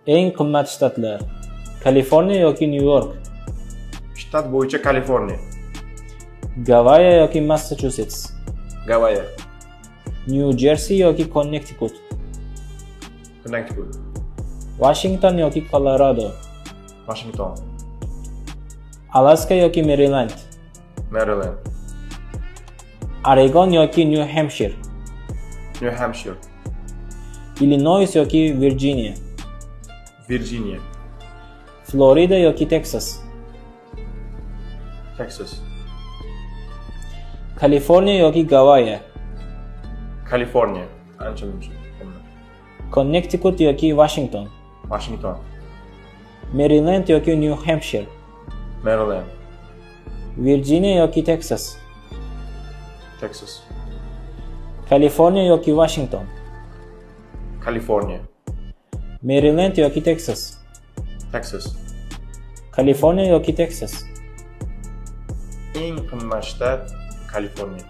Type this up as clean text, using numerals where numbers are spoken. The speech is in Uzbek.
Eng qimmat shtatlar: Kaliforniya yoki Nyu-York? Shtat bo'yicha Kaliforniya. Gavayya yoki Massachusets? Gavayya. Nyu-Jersi yoki Konnektikut? Konnektikut. Vashington yoki Kolorado? Vashington. Alaska yoki Merilend? Maryland. Oregon yoki Nyu-Hempshir? New Hampshire. Illinois yoki Virginiya? Virginia. Florida yoki Texas? Texas. Kaliforniya yoki Gavayya? Kaliforniya. Ancha muncha. Konnektikut yoki Vashington? Vashington. Merilend yoki Nyu-Hempshir? Maryland. Virginiya yoki Texas? Texas. Kaliforniya yoki Vashington? Kaliforniya. Merilend yoki Texas? Texas. Kaliforniya yoki Texas? Eng qimmat shtat Kaliforniya.